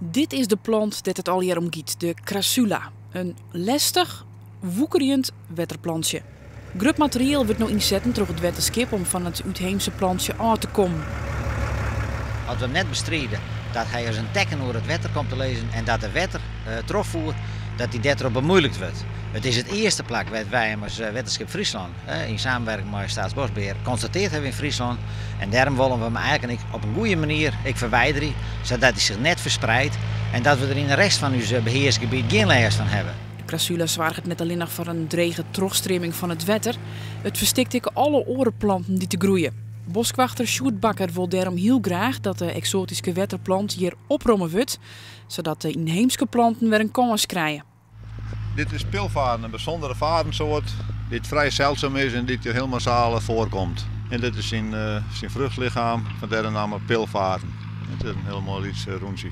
Dit is de plant dêr't it allegear om giet, de crassula. In lestich, woekerjend wetterplantsje. Grut materieel wurdt no ynsetten troch it wetterskip om fan it útheemse plantsje ôf te kommen. As we him net bestride, dat hy as in tekken oer it wetter komt te lizzen en dat de wettertrochfoer dat dy dêrtroch bemoeilijkt wurdt. It is it earste plak wêr't wy him as Wetterskip Fryslân yn samenwerking mei Staatsbosbehear konstateard hawwe yn Fryslân en dêrom wolle we him eigentlik op in goede manier ek ferwiderje sadat hy sich net ferspreidt en dat we der yn de rest fan ús behearsgebiet gjin lêst fan hawwe. De crassula soarget net allinnich foar in drege trochstreaming fan it wetter, it ferstikt ek alle oare planten dy't der groeie. Boskwachter Sjoerd Bakker wol dêrom hiel graach dat de eksoatyske wetterplant hjir opromme wurdt, sadat de ynheemske planten wer in kâns krije. Dit is pilfaren, in bysûndere farensoart dy't frij seldsum is en dy't hjir hiel massaal foarkomt. En dit is syn syn fruchtlichem, fandêr de namme pilfaren. It is in hiel moai lyts rûntsje.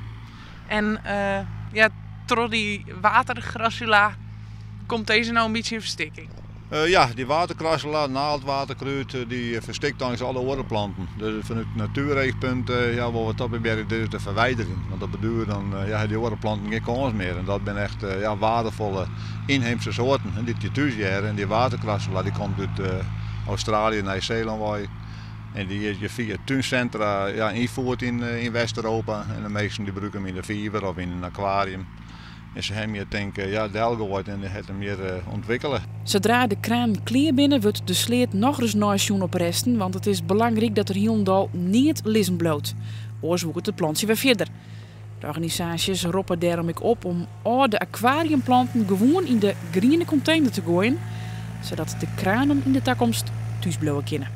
En ja, troch dy watercrassula komt dizze no in bytsje yn ferstikking. Ja, dy watercrassula, naaldwaterkrûd, dy ferstikt eins alle oare planten. Dus fanút natuereachpunt ja, wolle we toch probearje dizze te ferwiderjen. Want op de duer dan ja, ha dy oare planten gjin kâns mear. En dat binne echt ja, waardefolle ynheemse soarten dy't hjir thús hearre. En dy watercrassula dy komt út Australië, Nij-Seelân wei. En dy is hjir fia túnsintra ja, ynfierd yn West-Europa. En de measten dy brûke him yn de fiver of yn in akwarium. En se hawwe him hjir tink ja, delgoaid en hat him hjir ûntwikkele. Sadra de kranen klear binne, wurdt de sleat nochris neisjoen op resten, want it is belangryk dat der hielendal neat lizzen bliuwt. Oars woekert it plantsje wer fierder. De organisaasjes roppe dêrom ek op om âlde akwariumplanten gewoan yn de griene kontener te goaien, sadat de kranen yn de takomst thús bliuwe kinne.